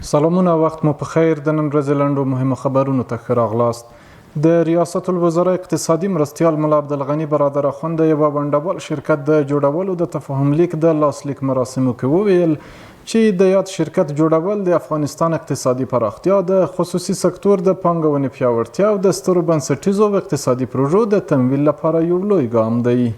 سلامونه، وخت مو په خیر. د نن ورځې لنډو مهمو خبرونو ته ښه راغلاست. د ریاست الوزرا اقتصادي مرستیال ملا عبدالغني برادر اخوند د یوه ونډوال شرکت د جوړولو د تفاهم لیک د لاسلیک مراسمو کې وویل چې د یاد شرکت جوړول د افغانستان اقتصادي پراختیا، د خصوصي سکتور د پانګونې پیاوړتیا او د سترو بنسټیزو او اقتصادي پروژو د تمویل لپاره یو لوی ګام دی.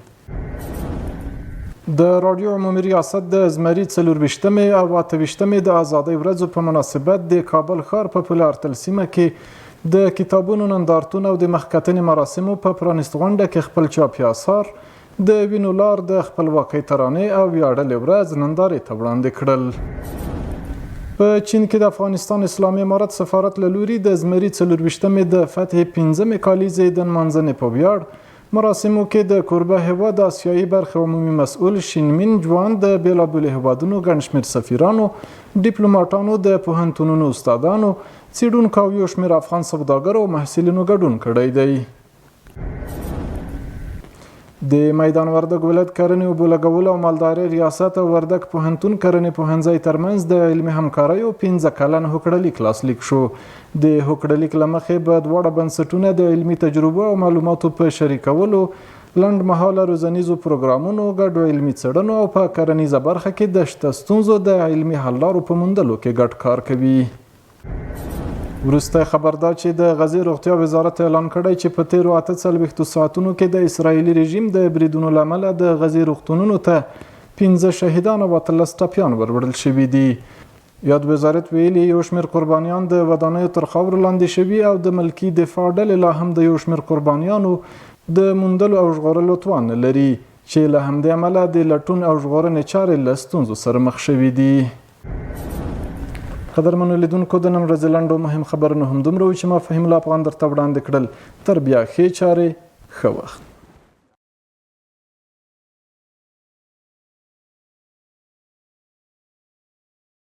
د راډیو عمومي ریاست د زمري 24مې او 28مې د ازادۍ ورځو په مناسبت د کابل ښار په پل ارتل سیمه کې د کتابونو نندارتون او د مخکتنې مراسمو په پرانیستغونډه کې خپل چاپي آثار د وینو لار، د خپلواکۍ ترانې او ویاړلې ورځ نندارې ته وړاندې کړل. په چین کې د افغانستان اسلامي امارت سفارت له لوري د زمري 24مې د فتحې پنځمې کالیزې د نمانځنې په ویاړ مراسمو کې د کوربه هېواد د اسیایي برخې عمومي مسؤل شینمین جوان، د بېلابېلو هېوادونو ګڼ شمېر سفیرانو، ډیپلوماټانو، د پوهنتونونو استادانو، څېړونکو او یو شمېر افغان سوداګرو او محصلینو ګډون کړی دی. د میدان وردګ ولایت کرنې، اوبو لګولو او مالدارۍ ریاست او وردګ پوهنتون کرنې پوهنځی ترمنځ د علمي همکاریو 5 کلن هوکړه لیک لاسلیک شو. د هوکړه لیک له مخې به دواړه بنسټونه د علمي تجربو او معلوماتو په شریکولو، لنډ مهاله روزنیزو پروګرامونو، ګډو علمي څېړنو او په کرنیزه برخه کې د شته ستونزو د علمي حل لارو په موندلو کې ګډ کار کوي. وروستی خبر دا چې د غزې روغتیا وزارت اعلان کړی چې په تېرو 48 ساعتونو کې د اسراییلي رژیم د بریدونو له امله د غزې روغتونونو ته 5 شهیدان او 18 ټپیان وروړل شوي دي. یاد وزارت ویلي، یو شمېر قربانیان د ودانیو تر خاورو لاندې شوي او د ملکي دفاع ډلې لا هم د یو شمېر قربانیانو د موندلو او ژغورلو توان نه لري، چې له همدې امله د لټون او ژغورنې چارې له ستونزو سره مخ شوې دي. قدرمنو لیدونکو، د نن ورځې لنډو مهم خبرونه همدومره وو چې ما فهیم الله افغان درته وړاندې کړل. تر بیا ښې چارې، ښه وخت.